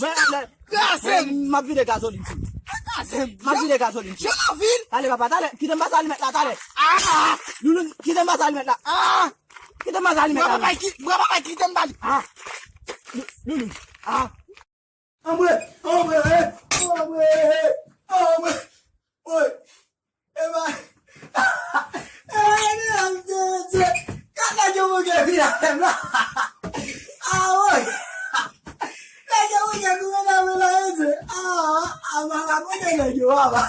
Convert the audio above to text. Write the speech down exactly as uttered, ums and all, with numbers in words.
Mwen, lè, Kraze m! M ap vide gazolin sou. Kraze m! M ap vide gazolin sou. Jan anvil! Talè, papa, talè. Kite m pase alimèt la, talè. Ah! Loulou, kite m pase alimèt la. Ah! Kite m pase alimèt Bra la. papa ki, bra papa kite m bali. Ah! Loulou. Ah! Anmwe, anmwe, eh, anmwe, eh, anmwe. Oy. Eba. Eh, mesye, kaka yo mwen gen vin avè m la. Ah, oy. Nèg yo mwen gen goumen nan men la, mesye. Ah, ah, mwen la mwen gen nèg yo, papa.